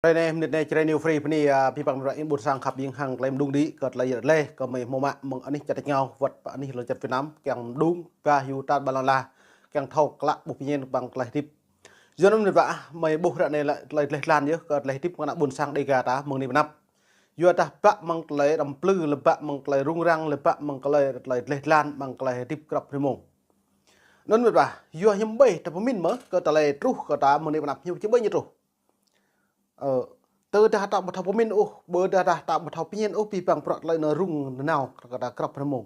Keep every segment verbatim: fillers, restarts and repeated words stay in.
Hrơi anai, mơnit anai, Jrai New Free bơni, a, abih bang ră in ƀôn sang khăp ing hăng tơlơi mơđung đĭ kơ tơlơi yăl dleh, kơ mơi hmâo mă mơ̆ng anih čar tač rơngiao, wơ̆t pơ anih lŏn čar Việt Nam, kiăng mơđung, ba hyu tar ƀar lŏn ala, kiăng thâo klă ƀuh pơñen bang tơlơi hơdip. Yua anŭn mơnit wa, mơi ƀuh ră anai lĕ tơlơi dleh dlan yơh, kơ tơlơi hơdip mơ̆ng ană ƀôn sang Đêga ta mơ̆ng anai pơ anăp. Yua dah bă mơ̆ng tơlơi răm plư, lĕ bă mơ̆ng tơlơi rŭng răng, lĕ bă mơ̆ng tơlơi, tơlơi dleh dlan, mơ̆ng tơlơi hơdip krăp rơmông. Anŭn mơnit wa, yua hiư̆m ƀơi ta pơmĭn mơ̆, kơ tơlơi truh kơ ta mơ̆ng anai pơ anăp hiư̆m či ƀơi ñu truh. Ơ, tơdah ta ƀu thâo pơmĭn ôh, ƀôdah ta ƀu thâo pơñen ôh, abih bang bruă tơlơi anŭn rŭng nanao kơ ta krăp rơmông.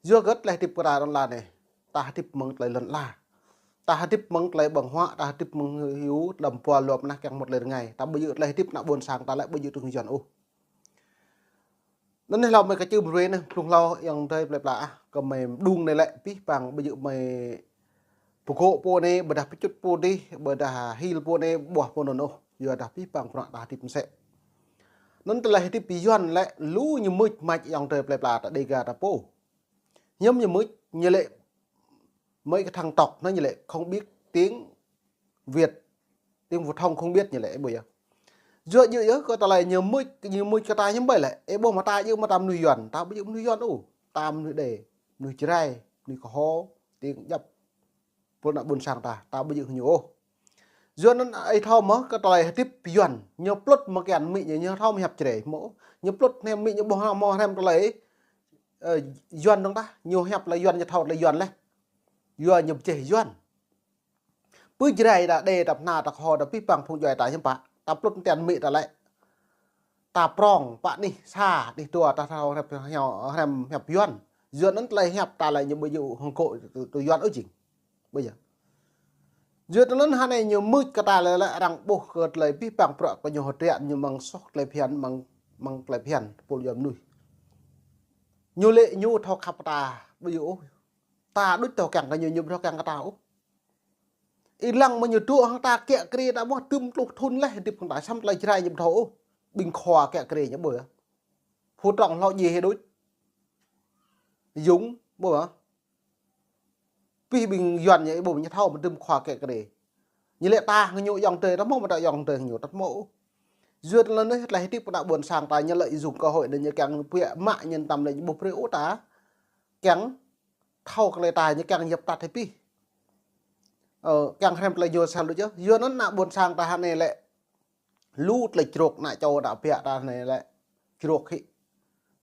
Yua kơ tơlơi hơdip kơ ta lŏn ala anai, ta hơdip mơ̆ng tơlơi lŏn ala. Ta hơdip mơ̆ng tơlơi ƀơ̆ng huă, ta hơdip mơ̆ng hyu, đăm pua lŏm nah kiăng mŭt tơlơi rơngai. Ta ƀu djơ̆ tơlơi hơdip ană ƀôn sang ta lĕ ƀu djơ̆ tơ̆ng Yuan ôh. Anŭn anai hlâo mơi kơ čư̆ brơi anai, blung hlâo ayŏng adơi plơi pla ah, kơ mơi mơđung anai lĕ abih bang ƀu djơ̆ mơi pơgŏ pô anai, ƀôdah pơčŭt pô adih, ƀôdah hil pô anai, ƀuah pô anŭn ôh. Yua dah abih bang bruă ta hơdip mơsĕ. Anŭn tơlơi hơdip Yuan lĕ lu ñu mưč mač ayŏng adơi plơi pla ta Đêga ta pô. Hiư̆m ñu mưč, ñu lĕ mơi kơ thăng tộc, anŭn ñu lĕ không biết tiếng Việt, tiếng phổ thông không biết ñu lĕ, ih ƀuh yơh. Yua djơ̆ yơh, kơ tơlơi ñu mưč, ñu mưč kơ ta hiư̆m ƀơi lĕ, ih ƀuh mơ̆ ta djơ̆ mơ̆ ta mơnuih Yuan, ta ƀu djơ̆ mơnuih Yuan ôh, ta mơnuih Đê, mơnuih Jrai, mơnuih Kơho, tiếng djăp pô ană ƀôn sang ta, ta ƀu djơ̆ ñu ôh. Yua anŭn ih thâo mơ̆ kơ tơlơi hơdip Yuan, ñu plŭt mơ̆ kiăng mĭ ñu, ñu thâo mơ̆ hiăp Jrai mơ̆, ñu plŭt anai mĭ ñu ƀuh hmâo hrăm tơlơi, ơ, Yuan dơ̆ng tah, ñu hiăp tơlơi Yuan, ñu thâo tơlơi Yuan leh. Yua ñu pơjeh Yuan. Pơ Jrai ta, Đê ta, Bơhna ta, Kơho ta, abih bang phung djuai ta hiư̆m pă, ta plŭt tian mĭ ta lĕ. Ta prong, pă anih sa, anih dua, ta thâo hrăm hiăp, hrăm hiăp Yuan. Yuan anŭn tơlơi hiăp ta lĕ ñu ƀu djơ̆ hơngŏ tui, tui Yuan ôh jing. Ƀuh yơh. Yua tơlơi anŭn hơnai ñu mưč kơ ta lĕ, lĕ arăng ƀuh kơ tơlơi abih bang bruă kơ ñu hơdră ñu mơ̆ng soh tơlơi phiăn, mơ̆ng, mơ̆ng tơlơi phiăn, pô Yuan mơnuih. Ñu lĕ ñu thâo khăp ta, ƀu djơ̆ ôh. Ta đôč thâo kiăng kơ ñu, ñu ƀu thâo kiăng kơ ta ôh. Ih lăng mơ̆ ñu dŏ hăng ta kiă kriê ta mơ̆ tơm tluh thŭn leh, hơdip hăng ta săm tơlơi Jrai ñu ƀu thâo ôh. Ƀing khua kiă kriê ñu ƀuh yơh. Phu trong hlâo djai hĭ đôč. Yŭng, ƀuh hă? Abih ƀing Yuan ñu ƀuh ñu thâo mơ̆ tơm khua kiă kriê. Ñu lĕ ta hăng ñu ayŏng adơi, ta hmâo mơ̆ ta ayŏng adơi hăng ñu, ta hmâo ôh. Yua tơlơi anŭn tơlơi hơdip kơ ană ƀôn sang ta ñu lĕ dùng cơ hội anŭn ñu kiăng pơhiăp mă ñu tăm lĕ ñu ƀuh brơi ôh ta. Kiăng thâo kơ lĕ ta ñu kiăng yap tat hĭ abih. Ơ, kiăng hrăm tơlơi ñu sel đôč yơh. Yua anŭn ană ƀôn sang ta hơnai lĕ lu tơlơi črôk ană čô ta pơhiăp ta hơnai lĕ črôk hĭ.